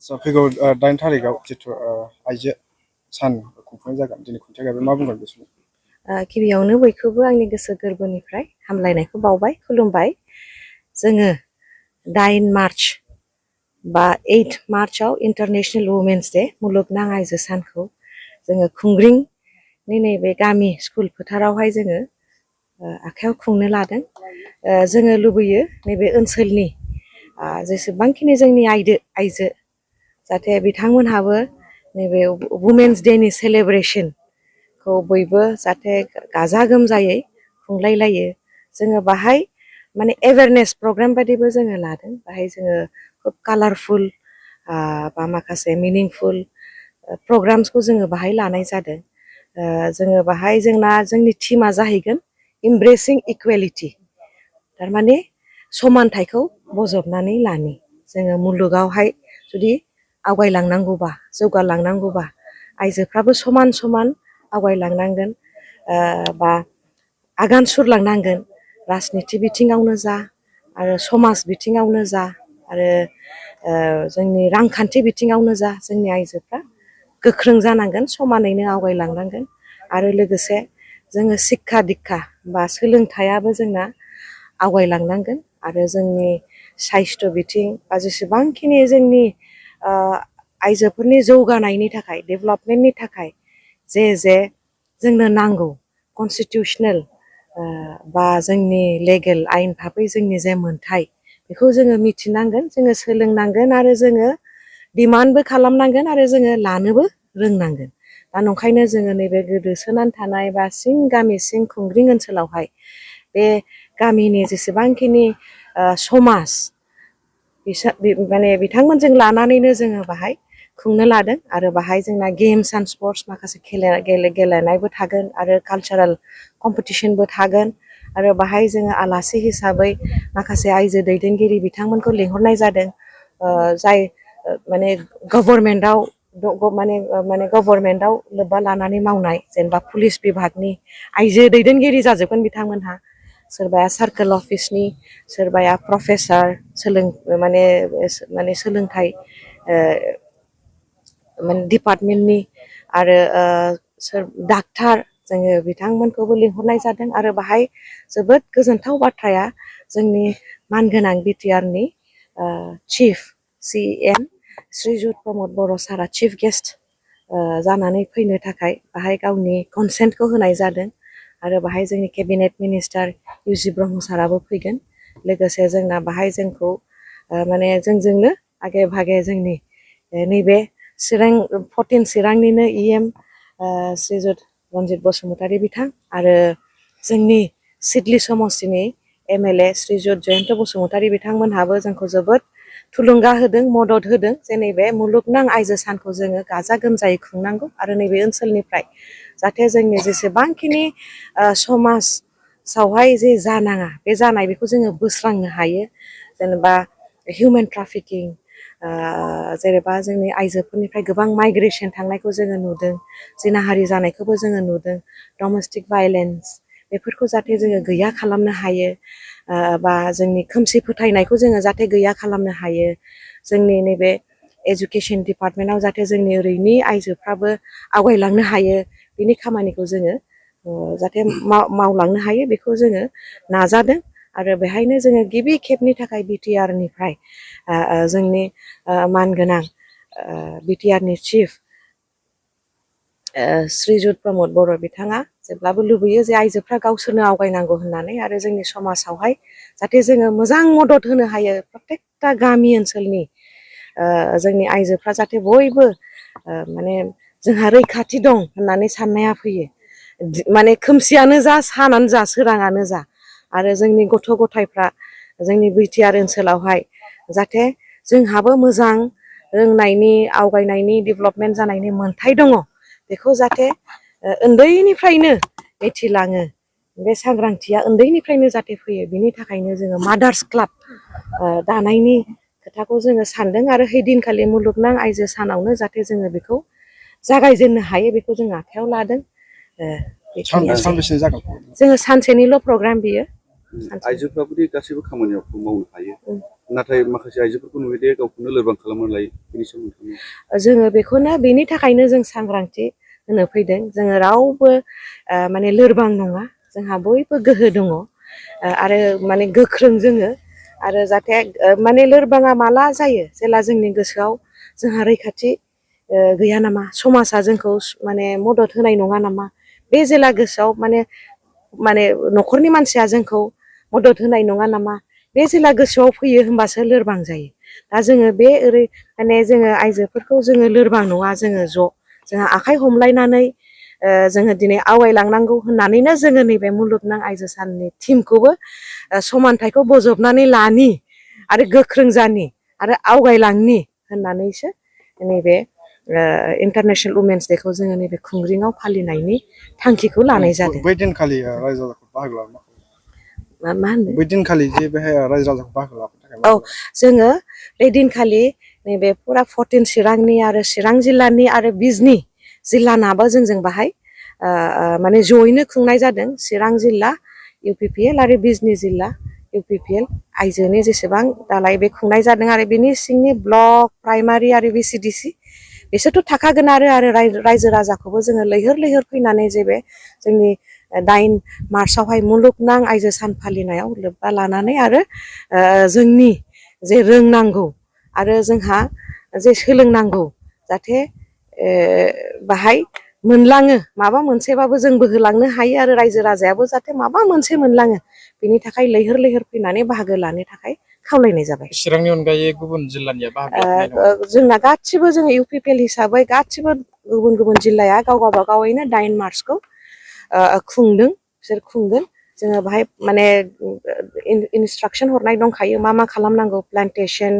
फैगौ 8 थारिखआव जिथु आइजो सान खुंफुंनाय जागोन दिनै खुंथाय मा बुंगोन बे समाव? गिबियावनो बयखौबो आंनि गोसो गोरबोनिफ्राय हामलायनायखौ बावबाय खुलुमबाय। जोङो 9 मार्च बा 8 मार्चआव इन्टारनेशनेल वुमेन्स डे मुलुगनां आइजो सानखौ जोङो खुंग्रिंनि नैबे गामि स्कुल फोथारावहाय जोङो आखायाव खुंनो लादों। जोङो लुबैयो नैबे ओनसोलनि जेसेबांखिनि जोंनि आइजो जाहाथे बिथांमोनहाबो नैबे वुमेन्स डेनि सेलेब्रेसनखौ बयबो जाहाथे गाजा गोमजायै खुंलायलायो। जोङो बाहाय माने एवेरनेस प्रग्राम बायदिबो जोङो लादों। बाहाय जोङो खोब कालारफुल बा माखासे मिनिंफुल प्रग्राम्सखौ जोङो बाहाय लानाय जादों। जोङो बाहाय जोंनि थीमा जाहैगोन इमब्रेसिं इकुवेलिटि, थारमाने समानथाइखौ बजबनानै लानि। जोङो मुलुगावहाय जुदि आवगायलांनांगौबा जौगालांनांगौबा आइजोफ्राबो समान समान आवगायलांनांगोन बा आगान सुरलांनांगोन। राजनिथि बिथिङावनो जा आरो समाज बिथिङावनो जा आरो जोंनि रांखान्थि बिथिङावनो जा जोंनि आइजोफ्रा गोख्रों जानांगोन, समानैनो आवगायलांनांगोन। आरो लोगोसे जोङो सिक्खा दिक्खा बा सोलोंथाइयाबो जोंना आवगायलांनांगोन। आरो जोंनि साइस्थ' बिथिं बा जेसेबांखिनि जोंनि आइजोफोरनि जौगानायनि थाखाय डेभेलपमेन्टनि थाखाय जे जोंनो नांगौ कनस्टिटिउसनेल बा जोंनि लेगेल आयेन भाबै जोंनि जे मोनथाय बेखौ जोङो मिथिनांगोन, जोङो सोलोंनांगोन आरो जोङो डिमान्डबो खालामनांगोन आरो जोङो लानोबो रोंनांगोन। दा नंखायनो जोङो नैबे गोदोसोनानै थानाय बा गामि सिं खुंग्रिं ओनसोलावहाय बे गामिनि जेसेबांखिनि समाज माने बिथांमोनजों लानानैनो जोङो बाहाय खुंनो लादों। आरो बाहाय जोंना गेम्स एन्ड स्पर्ट्स माखासे गेलेनायबो थागोन आरो कालचारेल कम्पिटिसनबो थागोन। आरो बाहाय जोङो आलासि हिसाबै माखासे आइजो दैदेनगिरि बिथांमोनखौ लिंहरनाय जादों, जाय माने गभर्नमेन्टआव गभर्नमेन्टआव लोब्बा लानानै मावनाय, जेनेबा पुलिस बिभागनि आइजो दैदेनगिरि जाजोबगोन बिथांमोनहा। सोरबाया सार्कोल अफिसनि, सोरबाया प्रफेसार माने सोलोंथाइ माने डिपार्टमेन्टनि, आरो डाक्टार जोङो बिथांमोनखौबो लिंहरनाय जादों। आरो बाहाय जोबोद गोजोनथाव बाथ्राया जोंनि मानगोनां बिटिआरनि चिफ CM श्रीजुत प्रमद बर' सारआ चिफ गेस्ट जानानै फैनो थाखाय बाहाय गावनि कनसेन्टखौ होनाय जादों। आरो बाहाय जोंनि केबिनेट मिनिस्टार UC ब्रह्म साराबो फैगोन। लोगोसे जोंना बाहाय जोंखौ माने जोंजोंनो आगे भागे जोंनि नैबे 14 चिरांनिनो EM श्रीजुत रन्जित बसुमतारी बिथां आरो जोंनि सिडली समस्तिनि MLA श्रीजुत जयन्त बसुमतारी बिथांमोनहाबो जोंखौ जोबोद थुलुंगा होदों, मदद होदों। जे नैबे मुलुगनां आइजो सानखौ जोङो गाजा गोमजायै खुंनांगौ आरो नैबे ओनसोलनिफ्राय जाहाथे जोंनि जेसेबांखिनि समाजावहाय जे जानाङा बे जानाय बेखौ जोङो बोस्रांनो हायो। जेनेबा हिउमेन ट्राफिकिं, जेनेबा जोंनि आइजोफोरनिफ्राय गोबां माइग्रेसन थांनायखौ जोङो नुदों, जिनाहारि जानायखौबो जोङो नुदों, डमेस्टिक भायलेन्स बेफोरखौ जाहाथे जोङो गैया खालामनो हायो, बा जोंनि खोमसि फोथायनायखौ जोङो जाहाथे गैया खालामनो हायो। जोंनि नैबे एजुकेसन डिपार्टमेन्टआव जाहाथे जोंनि ओरैनि आइजोफ्राबो आवगायलांनो हायो, बिनि खामानिखौ जोङो जाहाथे मावलांनो हायो बेखौ जोङो नाजादों। आरो बेहायनो जोङो गिबि खेबनि थाखाय बिटिआरनिफ्राय जोंनि मानगोनां बिटिआरनि चिफ श्रीजुत प्रमद बर' बिथाङा जेब्लाबो लुबैयो जे आइजोफ्रा गावसोरनो आवगायनांगौ होननानै, आरो जोंनि समाजावहाय जाहाथे जोङो मोजां मदद होनो हायो। प्रत्येकटा गामि ओनसोलनि जोंनि आइजोफ्रा जाहाथे बयबो माने जोंहा रैखाथि दं होननानै साननाया फैयो। माने खोमसियानो जा सानानो जा सोराङानो जा, आरो जोंनि गथ' गथायफ्रा जोंनि बिटिआर ओनसोलावहाय जाहाथे जोंहाबो मोजां रोंनायनि, आवगायनायनि, डेभेलपमेन्ट जानायनि मोन्थाय दङ, बेखौ जाहाथे उन्दैनिफ्रायनो मिथिलाङो। बे सांग्रांथिया उन्दैनिफ्रायनो जाहाथे फैयो, बिनि थाखायनो जोङो मादार्स क्लाब दानायनि खोथाखौ जोङो सानदों। आरो हैदिनखालि मुलुगनां आइजो सानावनो जाहाथे जोङो बेखौ जागायजेननो हायो, बेखौ जों आखायाव लादों। सानबेसे जागोन? जोङो सानसेनिल' प्रग्राम बियो। आइजोफ्राबोदि गासैबो खामानियाव मावनो हायो नाथाय माखासे आइजोफोरखौ नुयोदि गावखौनो लोरबां खालामनानै लायो बेनि सोमोन्दै जोङो बेखौनो बेनि थाखायनो जों सांग्रांथि होनो फैदों जोङो रावबो माने लोरबां नङा जोंहा बयबो गोहो दङ आरो माने गोख्रों जोङो आरो जाहाथे माने लोरबाङा माला जायो जेला जोंनि गोसोआव जोंहा रैखाथि गैया नामा समाजा जोंखौ माने मदद होनाय नङा नामा बे जेला गोसोआव माने न'खरनि मानसिया जोंखौ मदद होनाय नङा नामा बे जेला गोसोआव फैयो होमबासो लोरबां जायो दा जोङो बे माने जोङो आइजोफोरखौ जोङो लोरबां नङा जोङो जोंहा आखाइ हमलायनानै जोङो दिनै आवगायलांनांगौ होननानैनो जोङो नैबे मुलुगनां आइजो साननि थिमखौबो समानथायखौ बजबनानै लानि आरो गोख्रों जानि आरो आवगायलांनि होननानैसो नैबे इन्टारनेशनेल वुमेन्स डेखौ जोङो नैबे खुंग्रिङाव फालिनायनि थांखिखौ लानाय जादों बै दिनखालि रायजो राजाखौ बाहागो लानो मा होनो बै दिनखालि जे बेहाय रायजो राजाखौ बाहागो लानो थाखाय औ जोङो बे दिनखालि नैबे फुरा 14 चिरांनि आरो चिरां जिल्लानि आरो बिजनि जिल्लानाबो जोंजों बाहाय माने जयैनो खुंनाय जादों चिरां जिल्ला UPPL आरो बिजनि जिल्ला UPPL आइजोनि जेसेबां दालाय बे खुंनाय जादों आरो बेनि सिंनि ब्लक प्राइमारि आरो VCDC बिसोरथ' थाखागोन आरो रायजो राजाखौबो जोङो लैहोर लैहोर फैनानै जे बे जोंनि 9 मार्चआवहाय मुलुगनां आइजो सान फालिनायाव लोब्बा लानानै आरो जोंनि जे रोंनांगौ आरो जोंहा जे सोलोंनांगौ जाहाथे बाहाय मोनलाङो माबा मोनसेबाबो जोंबो होलांनो हायो आरो रायजो राजायाबो जाहाथे माबा मोनसे मोनलाङो बेनि थाखाय लैहोर लैहोर फैनानै बाहागो लानो थाखाय खावलायनाय जाबाय चिरांनि अनगायै गुबुन जिल्लानिया बाहागो लाफैनाय नङा जोंना गासिबो जोङो UPPL हिसाबै गासिबो गुबुन गुबुन जिल्लाया गाव गावबागावैनो 9 मार्चखौ खुंदों बिसोर खुंगोन जोङो बाहाय माने इनस्ट्राक्सन हरनाय दंखायो मा खालामनांगौ प्लान्टेसन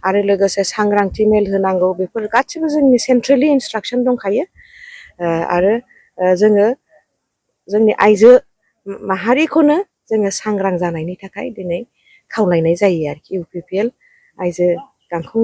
आरो लोगोसे सांग्रांथि मेल होनांगौ बेफोर गासिबो जोंनि सेन्ट्रेलि इनस्ट्राक्सन दंखायो आरो जोङो जोंनि आइजो माहारिखौनो जोङो सांग्रां जानायनि थाखाय दिनै खावलायनाय जायो आरोखि UPPL आइजो गांखं